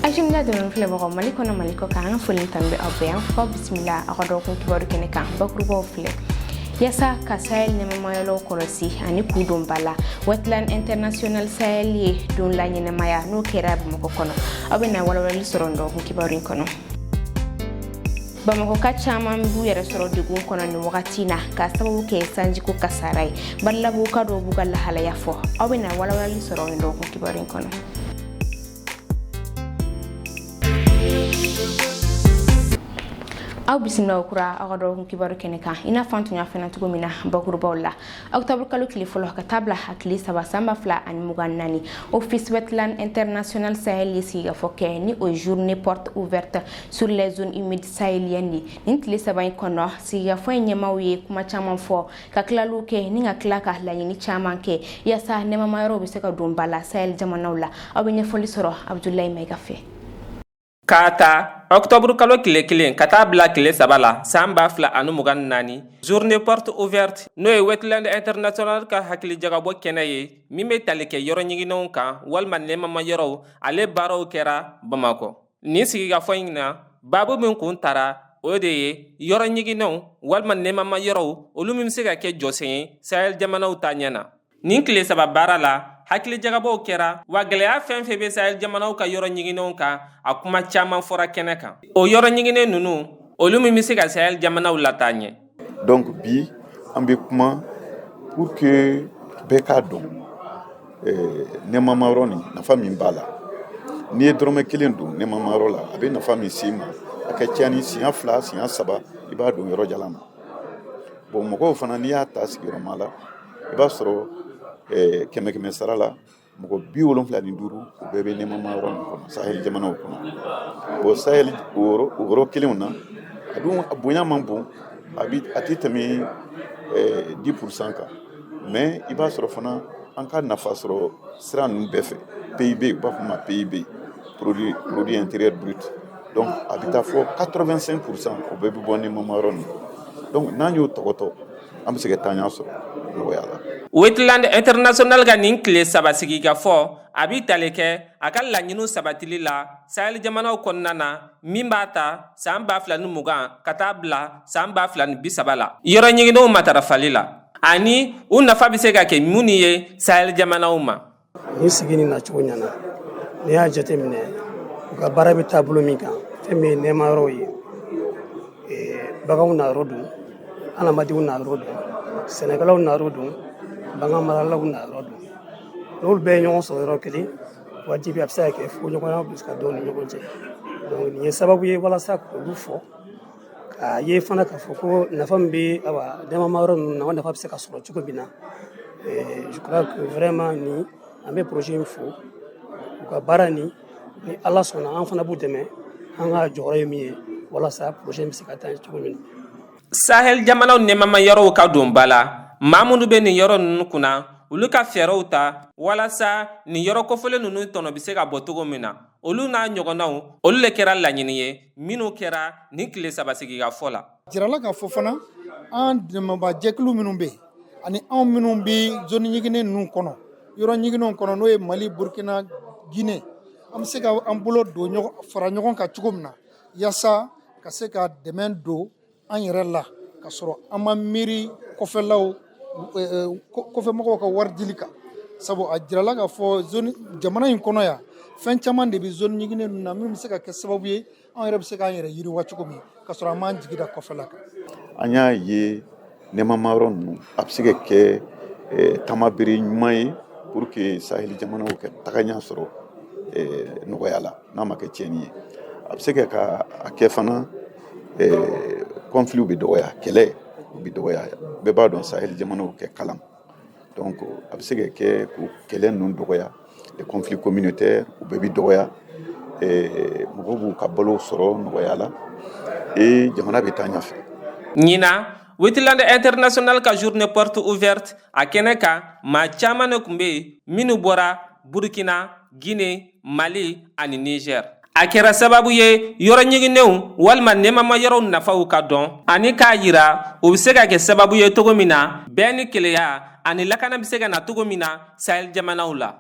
Ajimda dɔrɔn filɛbagaw, Mali kɔnɔ, Mali kɔ kan, an ka foli tan bɛ aw bɛɛ. An fɔ bisimila aw ka dɔgɔkun kibaru kɛnɛ kan. Bakurubaw filɛ: yaasa ka Sahel nɛmamayɔrɔw kɔlɔsi ani k'u don ba la, Wetland International Sahel ye don la ɲɛnamaya, n'o kɛra Bamakɔ kɔnɔ. Aw bɛna walawalali sɔrɔ dɔgɔkun kibaru in kɔnɔ. Bamakɔka caman b'u yɛrɛ sɔrɔ degun kɔnɔ nin wagati na k'a sababu kɛ sanjiko kasara ye. Balabuka dɔw b'u ka lahalaya fɔ. Aw bɛna walawalali sɔrɔ nin dɔgɔkun kibaru in kɔnɔ. Aw bisimila kura aw ka dɔgɔkun kibaru kɛnɛ kan. I n'a fɔ an tun y'a fɛnɛ cogo min na bakurubaw la, octobre kalo tile fɔlɔ ka taa bila a tile 3 san 2024, Office Wetland International Sahel ye sigikafɔ kɛ ni o journée porte ouverte sur les zones humides sahéliennes ye. Nin tile 3 in kɔnɔ, sigikafɔ in ɲɛmaw ye kuma caman fɔ, ka tilaliw kɛ ni ka tila ka laɲini caman kɛ yaasa nɛmamayɔrɔw bɛ se ka don ba la Sahel jamanaw la. Aw bɛ ɲɛfɔli sɔrɔ Abudulayi Mayiga fɛ. K'a ta ɔkutɔburu kalo tile 1 ka taa bila tile 3 la san 2024, journée porte ouverte, n'o ye Wetland International ka hakilijagabɔ kɛnɛ ye min bɛ tali kɛ yɔrɔ ɲiginnenw kan walima nɛmama yɔrɔw, ale baaraw kɛra Bamakɔ. Nin sigikafɔ in na, baabu min kun tara, o de ye yɔrɔ ɲiginnenw walima nɛmama yɔrɔw, olu min bɛ se ka kɛ jɔsen ye Sahel jamanaw ta ɲɛ na. Nin tile 3 baara la, hakilijagabɔw kɛra wa gɛlɛya fɛn fɛn bɛ Sahel jamanaw ka yɔrɔ ɲiginnenw kan, a kuma caman fɔra kɛnɛ kan. O yɔrɔ ɲiginnen ninnu, olu min bɛ se ka Sahel jamanaw lataa ɲɛ. Donc bi, an bɛ kuma pour que bɛɛ k'a dɔn nɛmama yɔrɔ nin, nafa min b'a la. N'i ye dɔrɔmɛ 1 don nɛmama yɔrɔ la, a bɛ nafa min s'i ma, a ka ca ni siɲɛ 2, siɲɛ 3 i b'a don yɔrɔ jalan na. Bon, mɔgɔw fana, n'i y'a ta sigiyɔrɔma la, i b'a sɔrɔ kɛmɛ kɛmɛ sara la, mɔgɔ 75, o bɛɛ bɛ nɛmama yɔrɔ nin kɔnɔ, Sahel jamanaw kɔnɔ. Bon, Sahel o yɔrɔ kelenw na, a dun a bonya man bon, a bi a tɛ tɛmɛ 10% kan, mais i b'a sɔrɔ fana an ka nafa sɔrɔ sira ninnu bɛɛ fɛ, PIB, u b'a fɔ ma PIB, produit intérieur brut, donc a bɛ taa fɔ 85%, o bɛɛ bɛ bɔ nɛmama yɔrɔ ninnu. Donc n'an y'o tɔgɔtɔ, an bɛ se ka taa ɲɛ sɔrɔ nɔgɔya la. Wetland International ka nin tile 3 sigikafɔ, a bɛ tali kɛ a ka laɲiniw sabatili la Sahel jamanaw kɔnɔna na, min b'a ta san 2020 ka taa bila san 2030 la, yɔrɔ ɲiginnenw matarafali la ani u nafa bɛ se ka kɛ mun ye Sahel jamanaw ma. Nin sigi nin nacogo ɲɛna. N'i y'a jateminɛ, u ka baara bɛ taabolo min kan, fɛn min ye nɛɛma yɔrɔw ye, baganw na yɔrɔ don, adamadenw na yɔrɔ don, sɛnɛkɛlaw na yɔrɔ don, bagan maralaw na yɔrɔ don, n'olu bɛɛ ye ɲɔgɔn sɔrɔ yɔrɔ kelen, wajibi a bɛ se ka kɛ furuɲɔgɔnya bɛ se ka don ni ɲɔgɔn cɛ. Donc nin ye sababu ye walasa k'olu fɔ, k'a ye fana k'a fɔ ko nafa min bɛ awa nɛɛmama yɔrɔ ninnu na, o nafa bɛ se ka sɔrɔ cogo min na. Je crois que vraiment ni an bɛ projet in fo u ka baara nin. Ni Ala sɔnna, an fana b'u dɛmɛ, an ka jɔyɔrɔ ye min ye walasa projet in bɛ se ka taa cogo min na. Sahel jamanaw nɛmama yɔrɔw ka don ba la, maa minnu bɛ nin yɔrɔ ninnu kunna, olu ka fɛɛrɛw ta walasa nin yɔrɔ kofɔlen ninnu tɔnɔ bɛ se ka bɔ cogo min na, olu n'a ɲɔgɔnnaw, olu le kɛra laɲini ye minnu kɛra nin tile 3 sigikafɔ la. Jirala k'a fɔ fana, an dɛmɛbajɛkulu minnu bɛ yen ani anw minnu bɛ zone ɲiginnen ninnu kɔnɔ, yɔrɔ ɲiginnenw kɔnɔ, n'o ye Mali, Burkina, Guinée, an bɛ se ka an bolo don ɲɔgɔn, fara ɲɔgɔn kan cogo min na yaasa ka se ka dɛmɛ don an yɛrɛ la, ka sɔrɔ an ma miiri kɔfɛlaw, kɔfɛmɔgɔw ka wari dili kan. Sabu a jirala k'a fɔ zone jamana in kɔnɔ yan, fɛn caman de bɛ zone ɲiginnen ninnu na min bɛ se ka kɛ sababu ye anw yɛrɛ bɛ se k'an yɛrɛ yiriwa cogo min, ka sɔrɔ an m'an jigi da kɔfɛla kan. An y'a ye nɛmama yɔrɔ ninnu, a bɛ se ka kɛ taamabere ɲuman ye pour que Sahel jamanaw ka taga ɲɛ sɔrɔ nɔgɔya la, n'a ma kɛ tiɲɛni ye. A bɛ se ka a kɛ fana conflit bɛ dɔgɔya, kɛlɛ bɛ dɔgɔya. Bɛɛ b'a dɔn Sahel jamanaw kɛ kalan, donc a bɛ se ka kɛ k'o kɛlɛ ninnu dɔgɔya, les conflits communautaires, u bɛɛ bɛ dɔgɔya, mɔgɔw b'u ka balo sɔrɔ nɔgɔya la et jamana bɛ taa ɲɛfɛ. Ɲinan, Wetland International ka journée porte ouverte a kɛnɛ kan, maa caman de tun bɛ yen minnu bɔra Burkina, Guinée, Mali ani Niger. A kɛra sababu ye yɔrɔ ɲiginnenw walima nɛmama yɔrɔw nafaw ka dɔn ani k'a yira u bɛ se ka kɛ sababu ye cogo min na bɛn ni kelenya ani lakana bɛ se ka na cogo min na Sahel jamanaw la.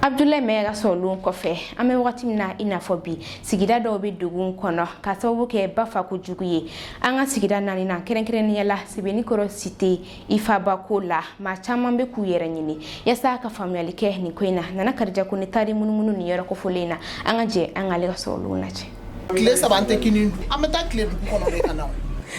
Abdoulaye Mɛga sɔrɔlen kɔfɛ, an bɛ wagati min na i n'a fɔ bi, sigida dɔw bɛ degun kɔnɔ ka sababu kɛ ba fa kojugu ye. An ka sigida naani na, kɛrɛnkɛrɛnnenya la Sebenikɔrɔ Cité Ifabako la, maa caman bɛ k'u yɛrɛ ɲini. Yaasa ka faamuyali kɛ nin ko in na, Nana Kadija ko ni taari munumunu nin yɔrɔ kofɔlen in na, an ka jɛ an k'ale ka sɔrɔlenw lajɛ. Tile 3 an tɛ kini dun, an bɛ taa tile dugu kɔnɔ de ka na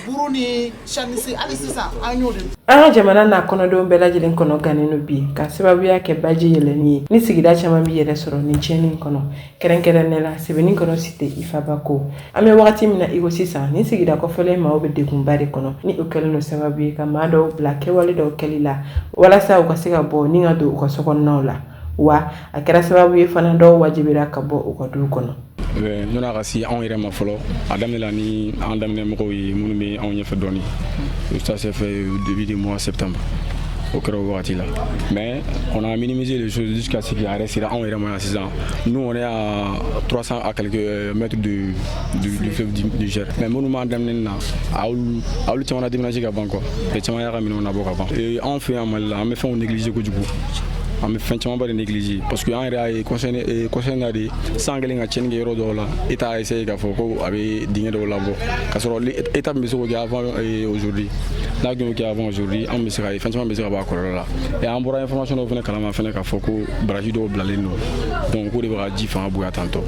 buru ni sanisi. Hali sisan an y'o de. An ka jamana n'a kɔnɔdenw bɛɛ lajɛlen kɔnɔ gannen don bi ka sababuya kɛ baji yɛlɛnni ye, ni sigida caman b'i yɛrɛ sɔrɔ nin tiɲɛni kɔnɔ, kɛrɛnkɛrɛnnenya la Sebenikɔrɔ Cité Ifabako. An bɛ wagati min na i ko sisan, ni sigida kɔfɛlen maaw bɛ degunba de kɔnɔ, ni o kɛlen don sababu ye ka maa dɔw bila kɛwale dɔw kɛli la walasa u ka se ka bɔ ni ka don u ka sokɔnɔnaw la. Wa a kɛra sababu ye fana, dɔw wajibira ka bɔ u ka du kɔnɔ. Yan'a ka se anw yɛrɛ ma fɔlɔ, a daminɛ ni an daminɛ mɔgɔw ye minnu bɛ anw ɲɛfɛ dɔɔni. Ça s'est fait au début du mois septembre, o kɛra o wagati la, mais on a minimisé les choses jusqu'à ce qu'il yɛrɛ sera anw yɛrɛ ma yan sisan. Nous, on est à 300 à quelques mètres du fleuve du Niger, mais minnu b'an daminɛ na, a olu caman na déménager ka ban quoi, caman y'a ka minɛnw nabɔ ka ban. Anw fɛ yan Mali la, an bɛ fɛnw négliger kojugu, an bɛ fɛn camanba de négliger, parce que an yɛrɛ y'a ye conseil na de san kelen ka tiɲɛni kɛ yɔrɔ dɔw la, État a essayé k'a fɔ ko a bɛ dingɛ dɔw labɔ, k'a sɔrɔ État min bɛ se k'o kɛ avant aujourd'hui, n'a tun y'o kɛ avant aujourd'hui, an bɛ se ka fɛn caman bɛ se ka bɔ a kɔlɔlɔ la. Et an bɔra information dɔw fana kalama fana k'a fɔ ko barrage dɔw bilalen don, donc k'o de bɛ ka ji fanga bonya tantɔ.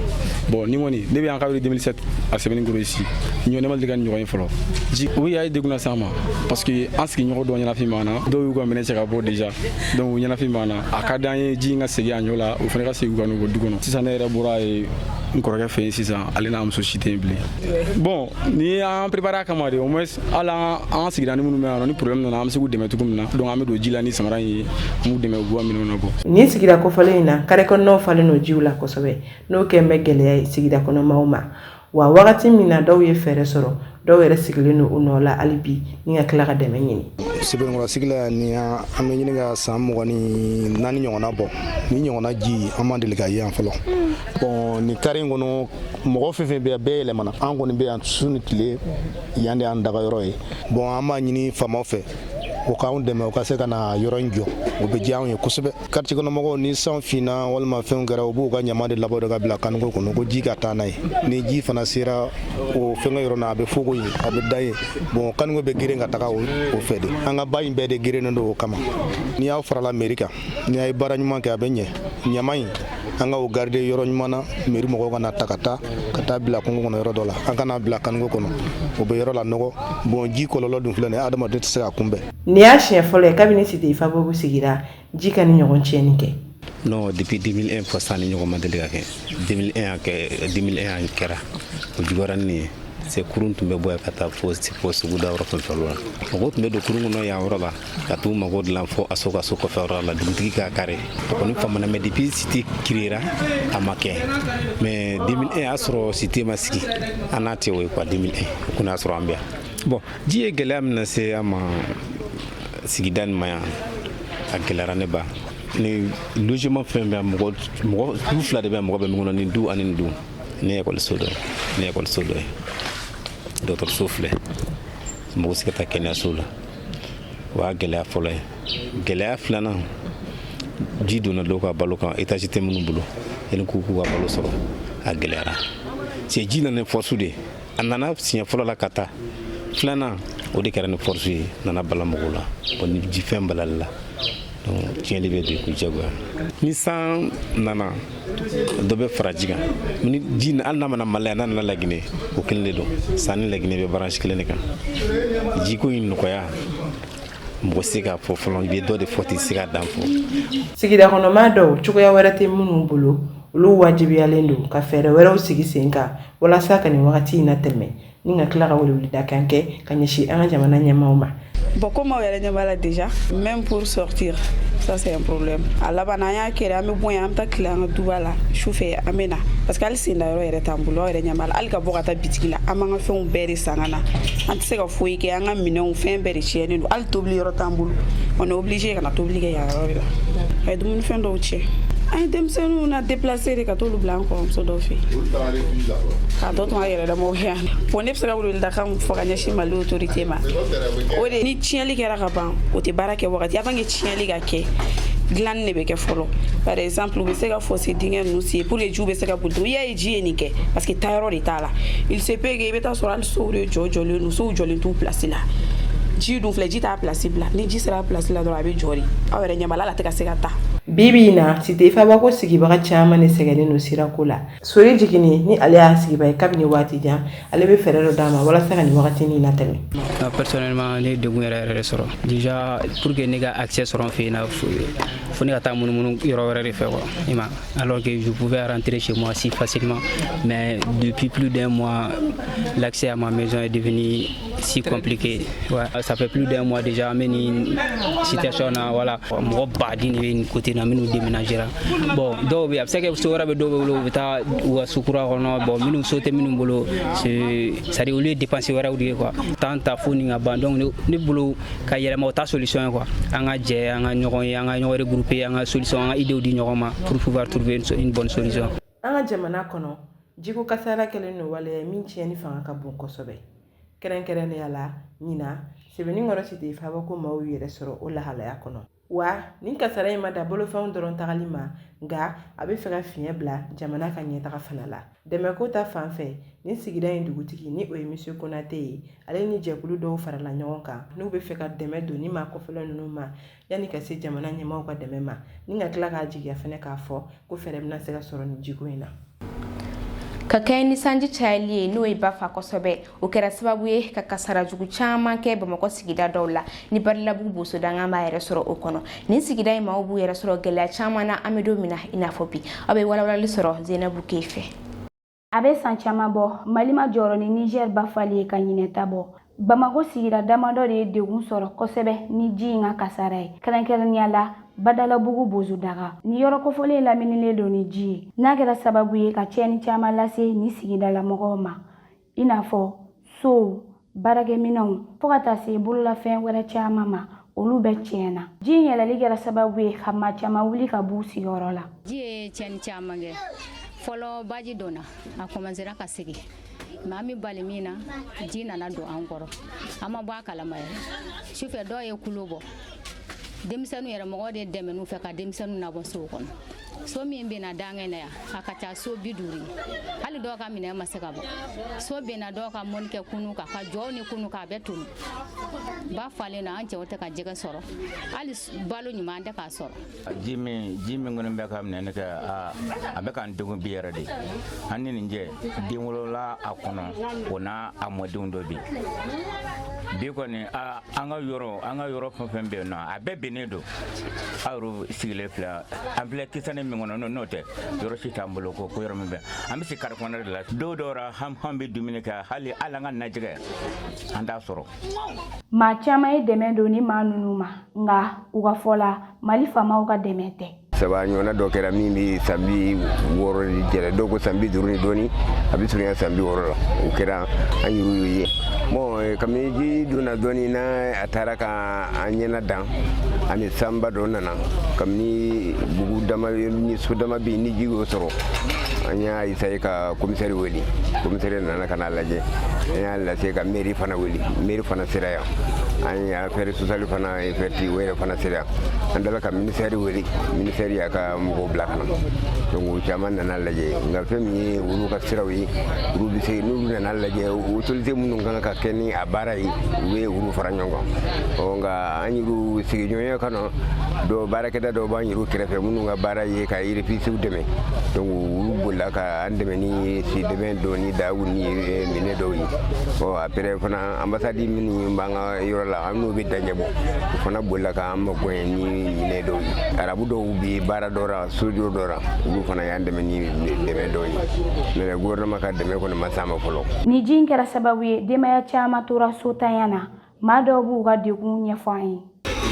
Bon, ni kɔni ne bɛ yan kabini 2007 a Sebenikɔrɔ ici, ɲɔ ne ma deli ka nin ɲɔgɔn ye fɔlɔ. Ji o y'a ye degun lase an ma, parce que an sigiɲɔgɔn dɔw ɲɛnafin b'an na, dɔw y'u ka minɛn cɛ ka bɔ déjà, donc u ɲɛnafin b'an na. A ka d'an ye ji in ka segin a ɲɔ la, o fana ka segin u ka n'u bɔ du kɔnɔ. Sisan ne yɛrɛ bɔra yen n kɔrɔkɛ fɛ yen sisan, ale n'a muso si tɛ yen bilen. Bon, ni y'an préparé a kama de, au moins hali an sigida ni minnu bɛ yan nɔ, ni problème nana, an bɛ se k'u dɛmɛ cogo min na. Donc an bɛ don ji la ni samara in ye, an b'u dɛmɛ u b'u ka minɛnw nabɔ. Nin sigida kofɔlen in na, carré kɔnɔnaw falen don jiw la kosɛbɛ, n'o kɛn bɛ gɛlɛya ye sigida kɔnɔmaw ma. Wa wagati min na dɔw ye fɛɛrɛ sɔrɔ, dɔw yɛrɛ sigilen don u nɔ la hali bi ni ka tila ka dɛmɛ ɲini. Sebenikɔrɔ sigi la, ni an bɛ ɲini ka san 24 ɲɔgɔnna bɔ, ni ɲɔgɔnna ji an ma deli ka ye yan fɔlɔ. Bon, nin carré in kɔnɔ, mɔgɔ fɛn fɛn bɛ yan, bɛɛ yɛlɛmana. An kɔni bɛ yan su ni tile, yan de y'an daga yɔrɔ ye. Bon, an b'a ɲini faamaw fɛ, o k'anw dɛmɛ, u ka se ka na yɔrɔ in jɔ, o bɛ diya anw ye kosɛbɛ. Quartier kɔnɔ mɔgɔw, ni san finna walima fɛnw kɛra, u b'u ka ɲama de labɔ de ka bila caniveau kɔnɔ ko ji ka taa n'a ye. Ni ji fana sera o fɛnkɛ yɔrɔ na, a bɛ fogo yen, a bɛ da yen. Bon, caniveau bɛ geren ka taga o fɛ de. An ka ba in bɛɛ de gerennen don o kama. N'i y'aw farala mairie kan, n'i y'a ye baara ɲuman kɛ, a bɛ ɲɛ. Ɲama in, an ka o garder yɔrɔ ɲuman na, mairie mɔgɔw ka na ta ka taa bila kungo kɔnɔ yɔrɔ dɔ la, an kana bila caniveau kɔnɔ, o bɛ yɔrɔ la nɔgɔ. Bon, ji kɔlɔlɔ dun filɛ nin ye, adamaden tɛ se ka kunbɛn. Nin y'a siɲɛ fɔlɔ ye kabini Cité Ifabako sigira, ji ka ni ɲɔgɔn tiɲɛni kɛ. Non, depuis 2001 fo sisan ni ɲɔgɔn ma deli ka kɛ. 2001 a kɛ, 2001 a kɛra, o juguyara ni nin ye. C'est kurun tun bɛ bɔ yan ka taa fo suguda yɔrɔ fɛn fɛn la, mɔgɔw tun bɛ don kurun kɔnɔ yan yɔrɔ la ka t'u mago dilan fo a so ka so kɔfɛ yɔrɔ la, dugutigi k'a kari. A kɔni famana, mais depuis cité créera, a ma kɛ. Mais 2001 y'a sɔrɔ cité ma sigi, an n'a tɛ o ye quoi. 2001 o kɔni y'a sɔrɔ an bɛ yan. Bon, ji ye gɛlɛya min lase an ma sigida nin ma yan, a gɛlɛyara ne ba. Ni logement fɛn bɛ, mɔgɔ mɔgɔ du fila de bɛ, mɔgɔ bɛ min kɔnɔ, nin du ani nin du, ni ekɔliso dɔ, ni ekɔliso dɔ ye, dɔgɔtɔrɔso filɛ, mɔgɔ se ka taa kɛnɛyaso la. O y'a gɛlɛya fɔlɔ ye. Gɛlɛya filanan, ji donna dɔw ka balo kan, étage tɛ minnu bolo, yanni k'u ka balo sɔrɔ, a gɛlɛyara. C'est ji nana ni force de ye. A nana siɲɛ fɔlɔ la ka taa filanan, o de kɛra ni force ye, nana bala mɔgɔw la. Bon, ni jifɛn balali la, donc tiɲɛli bɛ don k'u jagoya. Ni san nana, dɔ bɛ fara ji kan. Ni ji hali n'a mana Mali la, n'a nana Laginɛ, o kelen de don. San ni Laginɛ bɛ branche kelen de kan. Jiko in nɔgɔya, mɔgɔ se k'a fɔ fɔlɔ, i bɛ dɔ de fɔ, tɛ se k'a dan fɔ. Sigida kɔnɔmaa dɔw, cogoya wɛrɛ tɛ minnu bolo, olu wajibiyalen don ka fɛɛrɛ wɛrɛw sigi sen kan walasa ka nin wagati in na tɛmɛ, ni ka tila ka weleweledakan kɛ ka ɲɛsin an ka jamana ɲɛmaaw ma. Bon, comme aw yɛrɛ ɲɛ b'a la déjà, même pour sortir, ça c'est un problème. A laban an y'a kɛra, an bɛ bɔ yan, an bɛ taa tile an ka duba la, su fɛ an bɛ na, parce que hali senda yɔrɔ yɛrɛ t'an bolo. Aw yɛrɛ ɲɛ b'a la, hali ka bɔ ka taa bitigi la, an b'an ka fɛnw bɛɛ de san ka na, an tɛ se ka foyi kɛ. An ka minɛnw, fɛn bɛɛ de tiɲɛnen don, hali tobili yɔrɔ t'an bolo. On est obligé ka na tobili kɛ yan yɔrɔ de la. A ye dumunifɛn dɔw tiɲɛ. An ye denmisɛnninw na déplacer de ka t'olu bila an kɔrɔmuso dɔw fɛ yen, k'a tɔ tun an yɛrɛ damaw kɛ yan. Bon, ne bɛ se ka weleweledakan min fɔ ka ɲɛsin Mali autorité ma, o de ni tiɲɛli kɛra ka ban, o tɛ baara kɛ wagati avant que tiɲɛli ka kɛ. Dilanni de bɛ kɛ fɔlɔ. Par exemple, u bɛ se ka fosse dingɛ ninnu sen pour que jiw bɛ se ka boli. I y'a ye, ji ye nin kɛ parce que taayɔrɔ de t'a la. Il se peut que i bɛ taa sɔrɔ hali sow de jɔ jɔlen don, sow jɔlen t'u place la. Ji dun filɛ, ji t'a place bila. Ni ji sera a place la dɔrɔn, a bɛ jɔ de. Aw yɛrɛ ɲɛ b'a la, hali a tɛ ka se ka taa. Bi bi in na, Cité Ifabako sigibaga caman de sɛgɛnnen don sirako la. Sori Jigini ni ale y'a sigiba ye kabini waati jan, ale bɛ fɛɛrɛ dɔ d'a ma walasa ka nin wagati nin latɛmɛ. Personnellement, ne ye degun yɛrɛ yɛrɛ de sɔrɔ déjà. Pour que ne ka accès sɔrɔ n fɛ yen na, fo ne ka taa munumunu yɔrɔ wɛrɛ de fɛ quoi, i ma, alors que je pouvais rentrer chez moi si facilement. Mais depuis plus d'un mois, l'accès à ma maison est devenu si compliqué. Ouais, ça fait plus d'un mois déjà an bɛ nin situation na. Voilà, mɔgɔ baden de bɛ nin côté na minnu déménagera. Bon, dɔw bɛ yen, a bɛ se ka kɛ so wɛrɛ bɛ dɔw bolo, u bɛ taa u ka so kura kɔnɔ. Bon, minnu so tɛ minnu bolo, c'est à dire olu ye dépense wɛrɛw de ye quoi, temps ta fo nin ka ban. Donc ne bolo, ka yɛlɛma, o ta solution ye quoi. An ka jɛ, an ka ɲɔgɔn ye, an ka ɲɔgɔn regrouper, an ka solution, an ka idéew di ɲɔgɔn ma pour pouvoir trouver une bonne solution. An ka jamana kɔnɔ, jiko kasara kɛlen don waleya min tiɲɛni fanga ka bon kosɛbɛ. Kɛrɛnkɛrɛnnenya la, ɲina Sebeninkɔrɔ Cité Ifabako maaw y'u yɛrɛ sɔrɔ o lahalaya kɔnɔ. Wa nin kasara in ma da bolofɛnw dɔrɔn tagali ma, nka a bɛ fɛ ka fiɲɛ bila jamana ka ɲɛtaga fana la dɛmɛko ta fan fɛ. Nin sigida in dugutigi, ni o ye Monsieur Konate ye, ale ni jɛkulu dɔw farala ɲɔgɔn kan n'u bɛ fɛ ka dɛmɛ don ni maa kɔfɛla ninnu ma yanni ka se jamana ɲɛmaaw ka dɛmɛ ma, ni ka tila k'a jigiya fɛnɛ k'a fɔ ko fɛɛrɛ bɛna se ka sɔrɔ nin jiko in na. Ka kɛɲɛ ni sanji cayali ye, n'o ye ba fa kosɛbɛ, o kɛra sababu ye ka kasara jugu caman kɛ Bamakɔ sigida dɔw la, ni Badilabugu Bosodanga b'a yɛrɛ sɔrɔ o kɔnɔ. Nin sigida in maaw b'u yɛrɛ sɔrɔ gɛlɛya caman na an bɛ don min na i n'a fɔ bi. Aw bɛ walawalali sɔrɔ Zenabu Ke fɛ. A bɛ san caman bɔ, Mali ma jɔrɔ ni Niger ba fali ye ka ɲinɛ ta bɔ. Bamako sigida damadɔ de ye degun sɔrɔ kosɛbɛ ni ji in ka kasara ye, kɛrɛnkɛrɛnnenya la Badalabugu Bozodaga. Ni yɔrɔ kofɔlen laminilen don ni ji ye, n'a kɛra sababu ye ka tiɲɛni caman lase ni sigidalamɔgɔw ma, i n'a fɔ sow, baarakɛminɛnw, fo ka taa se bololafɛn wɛrɛ caman ma, olu bɛɛ tiɲɛna. Ji in yɛlɛli kɛra sababu ye ka maa caman wuli ka b'u sigiyɔrɔ la. Ji ye tiɲɛni caman kɛ. Fɔlɔ, baji donna, a commencera ka segin, mais an bɛ bali min na, ji nana don an kɔrɔ, an ma bɔ a kalama yɛrɛ. Sufɛ, dɔw ye kulo bɔ. Denmisɛnninw yɛrɛ, mɔgɔ de dɛmɛn'u fɛ ka denmisɛnninw nabɔ sow kɔnɔ. So min bɛna dangɛ na yan, a ka ca so 50 ye. Hali dɔw ka minɛn ma se ka bɔ. So benna, dɔw ka mɔni kɛ kunu kan, ka jɔw ni kunu kan, a bɛɛ tunu. Ba falen na, an cɛw tɛ ka jɛgɛ sɔrɔ, hali balo ɲuman an tɛ k'a sɔrɔ. Ji min kɔni bɛ ka minɛni kɛ, a bɛ k'an degun bi yɛrɛ de. An ni nin cɛ, den wolola a kɔnɔ, o n'a a mɔdenw dɔ bi bi kɔni. An ka yɔrɔ fɛn fɛn bɛ yen nɔ, a bɛɛ binnen don. Aw yɛrɛ sigilen filɛ, an filɛ kisani min kɔnɔ, n'o tɛ yɔrɔ si t'an bolo ko yɔrɔ min bɛ an bɛ se kari kɔnɔ de la. Don dɔw la, an bɛ dumuni kɛ, hali an ka najɛgɛ, an t'a sɔrɔ. Maa caman ye dɛmɛ don ni maa ninnu ma, nka u ka fɔ la, Mali faamaw ka dɛmɛ tɛ. Saba ɲɔgɔnna dɔ kɛra min bɛ san 60 ni jɛrɛ, dɔw ko san 50 ni dɔɔni, a bɛ surunya san 60 la. O kɛra an yɛrɛ y'o ye. Bon, kabini ji donna dɔɔni n'a a taara ka an ɲɛna dan ani sanba dɔ nana, kabini bugu dama ni so dama bɛ yen ni ji y'o sɔrɔ, an y'a essayé ka commissaire wele. Commissaire nana ka n'a lajɛ. An y'a lase ka mairie fana wele, mairie fana sera yan. An ye affaire sociale fana effectif, o yɛrɛ fana sera yan. An dala ka ministère wele, ministère y'a ka mɔgɔw bila ka na. Donc o caman nana lajɛ, nka fɛn min ye olu ka siraw ye, olu bɛ se n'olu nana lajɛ, autorité minnu kan ka kɛ ni a baara ye, u bɛ olu fara ɲɔgɔn kan. Ɔ nka an yɛrɛ sigiɲɔgɔnya kɔnɔ, dɔw baarakɛda dɔw b'an yɛrɛ kɛrɛfɛ minnu ka baara ye ka réfugiés dɛmɛ. Donc olu bolila ka an dɛmɛ ni si dɛmɛ dɔw ni daw ni minɛ dɔw ye. Ɔ après fana, ambassade minnu b'an ka yɔrɔ la, an n'u bɛ daɲɛ bɔ, o fana bolila k'an mago ɲɛ ni minɛ dɔw ye. Arabu dɔw bɛ baara dɔ la, sojɔ dɔ la, olu fana y'an dɛmɛ ni dɛmɛ dɔw ye, mais gouvernement ka dɛmɛ kɔni ma s'an ma fɔlɔ. Ni ji in kɛra sababu ye, denbaya caman tora sotanya na. Maa dɔw b'u ka degun ɲɛfɔ an ye.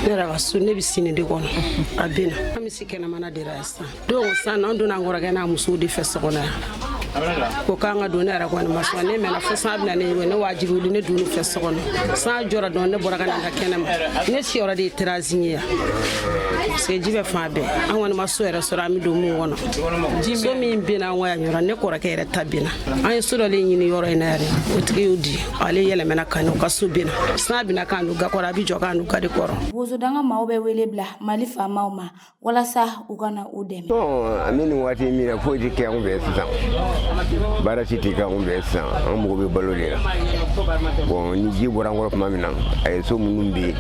Ne yɛrɛ ka so, ne bɛ sini de kɔnɔ, a bɛ na an bɛ si kɛnɛmana de la yan sisan. Donc sisan, an donna an kɔrɔkɛ n'a musow de fɛ so kɔnɔ yan. Ko k'an ka don, ne yɛrɛ kɔni ma sɔn. Ne mɛnna fo san bɛna ne ne wajibi wuli, ne donn'u fɛ so kɔnɔ. San jɔra dɔn, ne bɔra ka na n ka kɛnɛ ma. Ne siyɔrɔ de ye terrasse ye yan, parce que ji bɛ fan bɛɛ. An kɔni ma so yɛrɛ sɔrɔ an bɛ don mun kɔnɔ. So min binna an kɔ yan yɔrɔ, ne kɔrɔkɛ yɛrɛ ta binna. An ye so dɔ de ɲini yɔrɔ in na yɛrɛ, o tigi y'o di, ale yɛlɛmɛna ka n'u ka so binna. San binna k'an don ga kɔrɔ, a bɛ jɔ k'an don ga de kɔrɔ. Bozodanga maaw bɛ wele bila Mali faamaw ma walasa u ka na u dɛmɛ. An bɛ nin waati min na, foyi tɛ kɛ anw fɛ sisan, baara si tɛ kɛ anw fɛ sisan. An mago bɛ balo de la. Bon, ni ji bɔra an kɔrɔ tuma min na, a ye so minnu bɛ yen,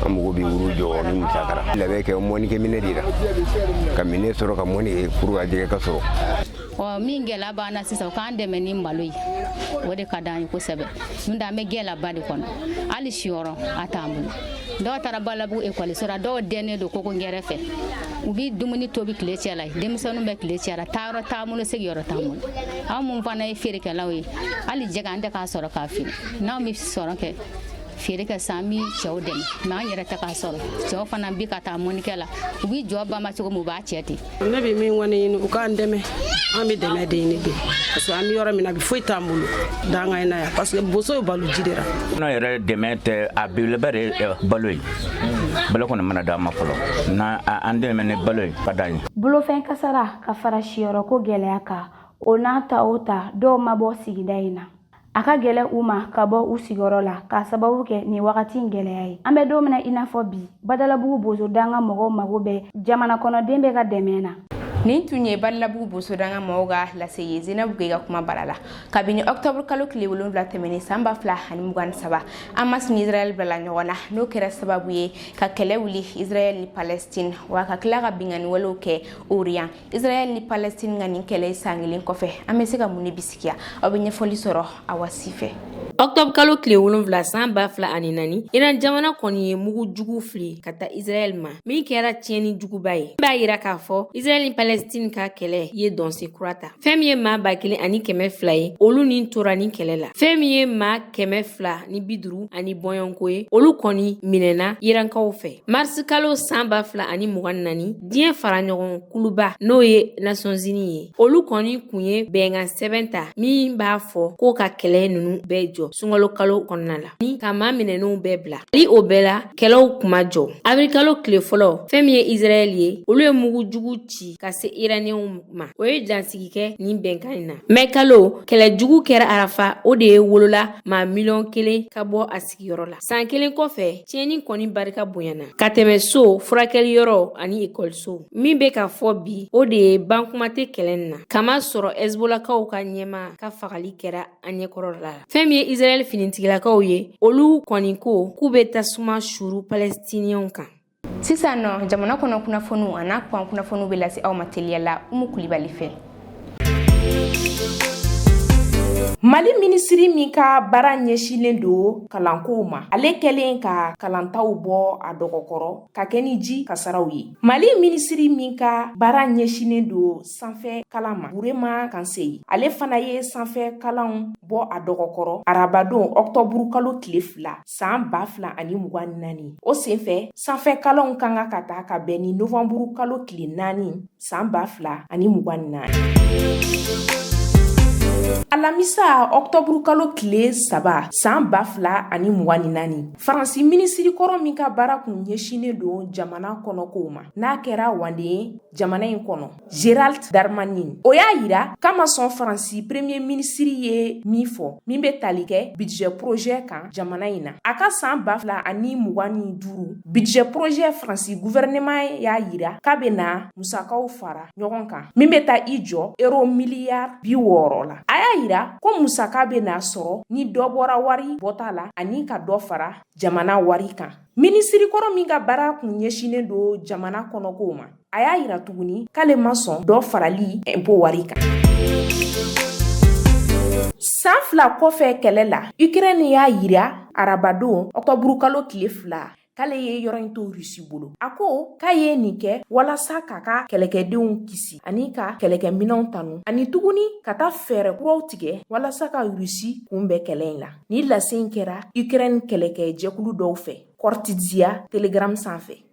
an mago bɛ wuru jɔ ni musakara labɛn kɛ mɔnikɛminɛ de la, ka minɛ sɔrɔ ka mɔni kɛ pour que jɛgɛ ka sɔrɔ. Ɔ, min gɛlɛya b'an na sisan, u k'an dɛmɛ ni malo ye, o de ka d'an ye kosɛbɛ. N'o tɛ, an bɛ gɛlɛyaba de kɔnɔ. Hali siyɔrɔ a t'an bolo. Dɔw taara Balabugu ekɔliso la, dɔw dɛnnen don koko gɛrɛ fɛ, u bi dumuni tobi tile cɛ la, denmisɛnninw bɛ tile cɛ la. Taayɔrɔ t'an bolo, sigiyɔrɔ t'an bolo. Anw mun fana ye feerekɛlaw ye, hali jɛgɛ an tɛ k'a sɔrɔ k'a feere. N'anw bɛ sɔrɔ kɛ feere kɛ sisan, an bi cɛw dɛmɛ, mais an yɛrɛ tɛ k'a sɔrɔ. Cɛw fana bi ka taa mɔnikɛ la, u bi jɔ bama cogo min, u b'a cɛ ten. Ne bɛ min kɔni ɲini, u k'an dɛmɛ. An bɛ dɛmɛ de ɲini bi, parce que an bɛ yɔrɔ min na bi, foyi t'an bolo danga in na yan, parce que boso ye balo ji de la. N'o yɛrɛ dɛmɛ tɛ, a belebeleba de ye balo ye. Balo kɔni mana d'an ma fɔlɔ, n'a an dɛmɛ ni balo ye, ka d'an ye. Bolofɛn kasara ka fara siyɔrɔko gɛlɛya kan, o n'a ta o ta, dɔw ma bɔ sigida in na. A ka gɛlɛ u ma ka bɔ u sigiyɔrɔ la k'a sababu kɛ nin wagati in gɛlɛya ye. An bɛ don min na i n'a fɔ bi, Badalabugu Bozodanga mɔgɔw mago bɛ jamana kɔnɔden bɛ ka dɛmɛ na. Nin tun ye Badalabugu Bosodanga mɔgɔw ka lase ye Zenabu ka kuma bara la. Kabini octobre kalo tile 7 tɛmɛnen san 2023, Hamas ni Israël bilala ɲɔgɔn na, n'o kɛra sababu ye ka kɛlɛ wuli Israël ni Palestine, wa ka tila ka binkanni walew kɛ Orient. Israël ni Palestine ka nin kɛlɛ san kelen kɔfɛ, an bɛ se ka mun de bisigiya? Aw bɛ ɲɛfɔli sɔrɔ Awa Si fɛ. Octobre kalo tile 7 san 2004, Iran jamana kɔni ye mugu jugu fili ka taa Israɛl ma, min kɛra tiɲɛni juguba ye. B'a yira k'a fɔ Israɛl ni Palestine ka kɛlɛ ye dɔnsen kura ta. Fɛn min ye maa 1200 ye, olu ni tora ni kɛlɛ la. Fɛn min ye maa 250 ani bɔɲɔgɔnko ye, olu kɔni minɛna Irankaw fɛ. Mars kalo san 2024, diɲɛ fara ɲɔgɔn kuluba, n'o ye Nations Unies ye, olu kɔni kun ye bɛnkan sɛbɛn ta min b'a fɔ ko ka kɛlɛ ninnu bɛɛ jɔ sunkalo kalo kɔnɔna la ni ka maa minɛnenw bɛɛ bila. Hali o bɛɛ la, kɛlɛw kuma jɔ. Avril kalo tile fɔlɔ, fɛn min ye Israɛl ye, olu ye mugu jugu ci ka se Iraniyɛnw ma, o ye dansigi kɛ nin bɛnkan in na. Mɛ kalo, kɛlɛ jugu kɛra Arafa, o de ye wolola maa miliyɔn 1 ka bɔ a sigiyɔrɔ la. San kelen kɔfɛ, tiɲɛni kɔni barika bonyana ka tɛmɛ so, furakɛliyɔrɔ ani ekɔliso. Min bɛ ka fɔ bi, o de ye bankuma tɛ kɛlɛ nin na, kama sɔrɔ Hezbolakaw ka ɲɛma ka fagali kɛra an ɲɛkɔrɔ la. Fɛn min ye Israɛl finitigilakaw ye, olu kɔni ko k'u bɛ tasuma suru Palestiniyɛnw kan. Sisan nɔ, jamana kɔnɔ kunnafoniw a n'a kɔkan kunnafoniw bɛ lase aw ma teliya la Umu Kulibali fɛ. Mali minisiri min ka baara ɲɛsinlen don kalankow ma, ale kɛlen ka kalantaw bɔ a dɔgɔkɔrɔ ka kɛ ni ji kasaraw ye. Mali minisiri min ka baara ɲɛsinnen don sanfɛ kalan ma, Burema Kanseyi, ale fana ye sanfɛ kalanw bɔ a dɔgɔkɔrɔ arabadon ɔktɔburu kalo tile 2 san 2024. O senfɛ, sanfɛ kalanw ka kan ka taa ka bɛn ni novanburu kalo tile 4 san 2024. Alamisa ɔktɔburu kalo tile 3 san 2024, Faransi minisiri kɔrɔ min ka baara kun ɲɛsinnen don jamana kɔnɔkow ma, n'a kɛra wanden ye jamana in kɔnɔ, Gerald Darmanin, o y'a yira k'a ma sɔn Faransi premier ministre ye min fɔ min bɛ tali kɛ budget projet kan jamana in na. A ka san 2025 budget projet, Faransi gouvernement y'a yira k'a bɛ na musakaw fara ɲɔgɔn kan min bɛ taa i jɔ euro miliyari 60 la. A y'a yira ko musaka bɛ na sɔrɔ ni dɔ bɔra wari bɔta la ani ka dɔ fara jamana wari kan. Minisiri kɔrɔ min ka baara kun ɲɛsinnen don jamana kɔnɔkow ma, a y'a yira tuguni k'ale ma sɔn dɔ farali impôt wari kan. San 2 kɔfɛ kɛlɛ la, Ukraine y'a yira arabadon ɔktɔburu kalo tile 2 k'ale ye yɔrɔ in to Rusi bolo. A ko k'a ye nin kɛ walasa k'a ka kɛlɛkɛdenw kisi ani ka kɛlɛkɛminɛnw tanu, ani tuguni ka taa fɛɛrɛ kuraw tigɛ walasa ka Rusi kunbɛn kɛlɛ in la. Ni lase in kɛra Ukraine kɛlɛkɛ jɛkulu dɔw fɛ Khortytsia Telegram sanfɛ.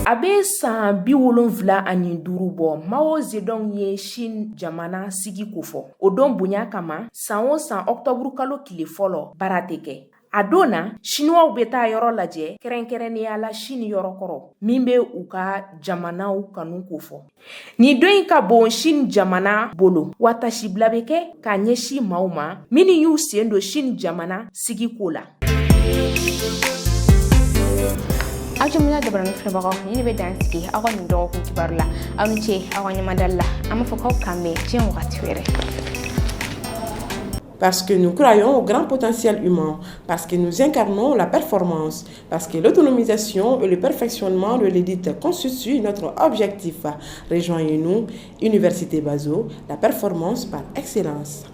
A bɛ san 75 bɔ, Mao Zedong ye Chine jamana sigi kofɔ. O don bonya kama, san o san octobre kalo tile fɔlɔ, baara tɛ kɛ. A don na, Chinois bɛ taa yɔrɔ lajɛ, kɛrɛnkɛrɛnnenya la Chine yɔrɔkɔrɔ min bɛ u ka jamanaw kanu kofɔ. Nin don in ka bon Chine jamana bolo wa, tasibila bɛ kɛ k'a ɲɛsin maaw ma minnu y'u sen don Chine jamana sigiko la. Aw jamana jabarani filɛbagaw, nin de bɛ dan sigi aw ka nin dɔgɔkun kibaru la. Aw ni ce aw ka ɲɛmadali la. An b'a fɔ k'aw k'an bɛn diɲɛ wagati wɛrɛ. Parce que nous croyons au grand potentiel humain, parce que nous incarnons la performance, parce que l'autonomisation et le perfectionnement de l'élite constituent notre objectif. Rejoignez-nous, Université Bazo, la performance par excellence.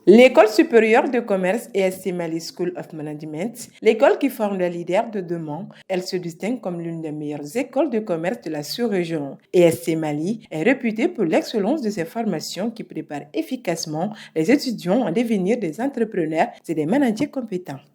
L'école supérieure de commerce ESC Mali School of Management, l'école qui forme les leaders de demain, elle se distingue comme l'une des meilleures écoles de commerce de la sous-région. ESC Mali est réputée pour l'excellence de ses formations qui préparent efficacement les étudiants à devenir des entrepreneurs et des managers compétents.